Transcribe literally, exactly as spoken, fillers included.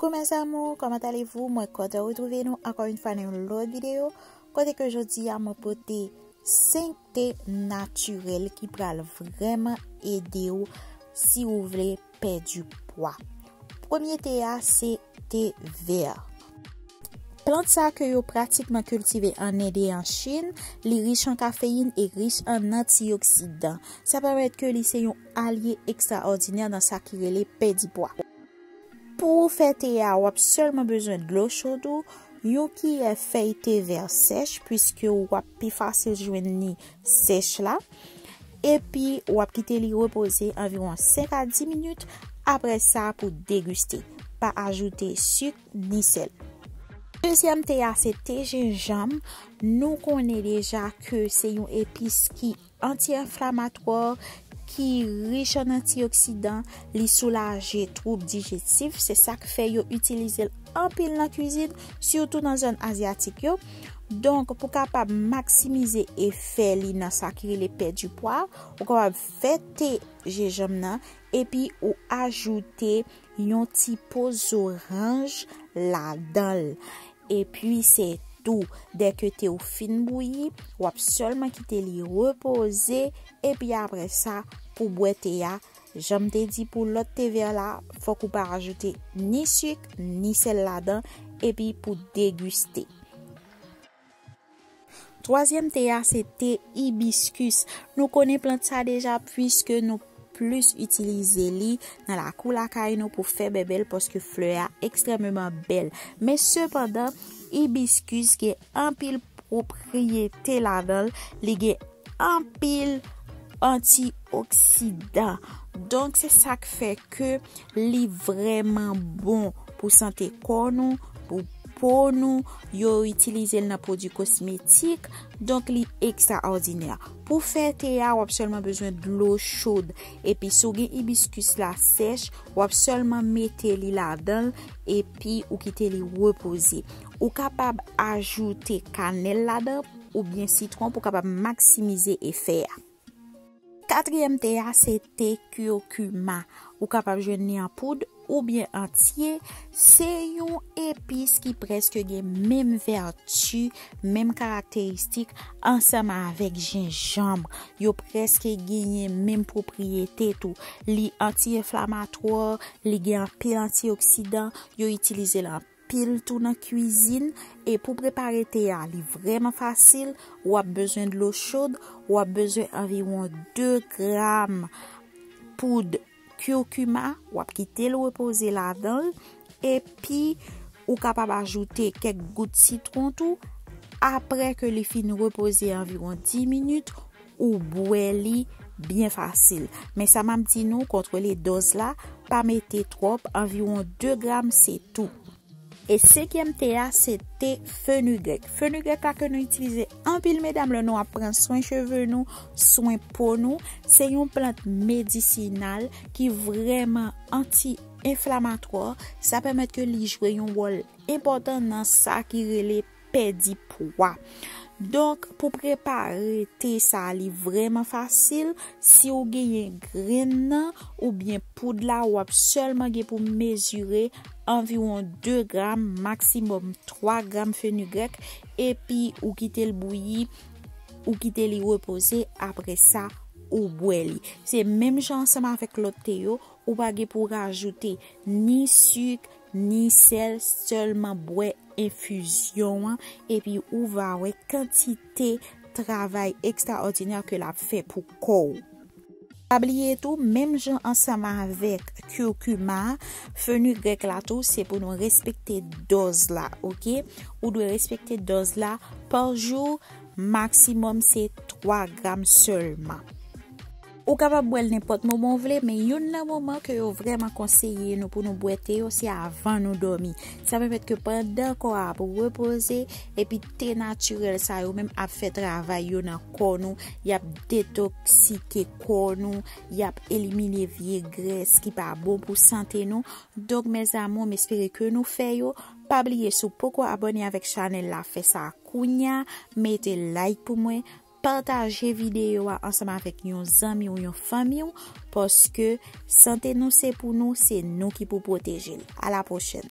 Coucou mes amours, comment allez-vous? Mwen kontan retwouve nou ankò yon fwa nan yon lòt videyo, kote ke jodi a mwen pote senk te natirèl ki pral vrèman ede w si ou vle pèdi pwa. Premye te a se te vè. Plant sa ke yo pratikman kiltive an End e an Chin, li rich an kafeyin e rich an antioksidan. Sa pèmèt ke li se yon alye ekstraòdinè nan sa ki rele pèdi pwa. Pou ou fè te a, w ap sèlman bezwen dlo cho tou, yon kiyè fèy te vè sèch, piske w ap pi fasil jwenn li sèch la. Epi, w ap kite li repoze anviwon senk a dis minit. Apre sa, pou degiste, pa ajoute sik ni sèl. Dezyèm te a, se te jenjanm. Nou konnen deja ke se yon epis ki anti-enflamatwa, ki rich an antioksidan, li soulaje twoub dijestif. Se sa k fè yo itilize l anpil nan kwizin, sitou nan zòn azyatik yo. Donk, pou kapab maksimize efè li nan sa ki rele pèdi pwa, ou kapab fè te jenjanm nan, epi ou ajoute yon ti po zoranj ladan l. Epi se tou, dèke te ou fin bouyi, w ap sèlman kite li repoze, epi apre sa, pou bwè te a, jan m te di pou lòt te vè la, fòk ou pa ajoute ni sik, ni sèl ladan, epi pou degiste. Twazyèm te a, se te ibiskis. Nou konnen plant sa deja, piske nou plis itilize li nan lakou lakay nou pou fè bèbèl, paske flè a ekstrèmeman bèl. Men sepandan, ibiskis gen anpil pwopriyete ladan l, li gen anpil antioksidan. Donk, se sa k fè ke li vrèman bon pou sante kò nou, pou po nou. Yo itilize l nan pwodui kosmetik, donk li ekstraòdinè. Pou fè te a, w ap sèlman bezwen dlo chod. Epi, si w gen ibiskis la sèch, w ap sèlman mete li ladan l, epi ou kite li repoze. Ou kapab ajoute kanèl ladan oubyen sitwon pou kapab maksimize efè a. Katriyèm te a, se te curcuma. Ou kapab jwenn li an poud oubyen antye. Se yon epis ki prèske gen menm vèti, menm karakteristik ansanm avèk jenjanm. Yo prèske genyen menm pwopriyete tou. Li anti-enflamatwa, li gen anpil antioksidan, yo itilize l anpil tou nan kwizin. E pou prepare te a, li vrèman fasil. W ap bezwen dlo chod, w ap bezwen anviwon de gram poud curcuma, w ap kite l repoze ladan l, epi ou kapab ajoute kèk gout sitwon tou. Apre ke li fin repoze anviwon dis minit, ou bwè li byen fasil. Men sa m ap di nou, kontwole dòz la, pa mete twòp, anviwon de gram se tou. E senkyèm te a, se te fenugrèk. Fenugrèk la ke nou itilize anpil medam lè nou ap pran swen cheve nou, swen po nou, se yon plant medisinal ki vrèman anti-enflamatwa. Sa pèmèt ke li jwe yon wòl enpòtan nan sa ki rele pèdi pwa. Donk, pou prepare te sa, li vrèman fasil. Si w genyen grenn nan oubyen poud la, w ap sèlman gen pou mezire anviwon de gram, maksimòm twa gram fenugrèk, epi ou kite l bouyi, ou kite li repoze, apre sa, ou bwè li. Se menm jan ansanm avèk lòt te yo, ou pa gen pou rajoute ni sik, ni sèl, sèlman bwè enfizyon an, epi ou va wè kantite travay ekstraòdinè ke l ap fè pou kò w. Pa bliye tou, menm jan ansanm avèk curcuma, fenugrèk la tou, se pou nou respekte dòz la, oke? Ou dwe respekte dòz la, pa jou, maksimòm se twa gram sèlman. Ou kapab bwè l nenpòt moman w vle, men youn nan moman ke yo vrèman konseye nou pou nou bwè te yo, se avan nou dòmi. Sa pèmèt ke pandan kò a ap repoze, epi te natirèl sa yo menm ap fè travay yo nan kò nou, y ap detoksike kò nou, y ap elimine vye grès ki pa bon pou sante nou. Donk, mes amours, m espere ke nou fè yo. Pa bliye, si w poko abòne avèk chanèl la, fè sa kounya, mete like pou mwen, pataje videyo a ansanm avèk yon zanmi w, yon fanmi w, paske sante nou se pou nou, se nou ki pou pwoteje l. A la pwochèn.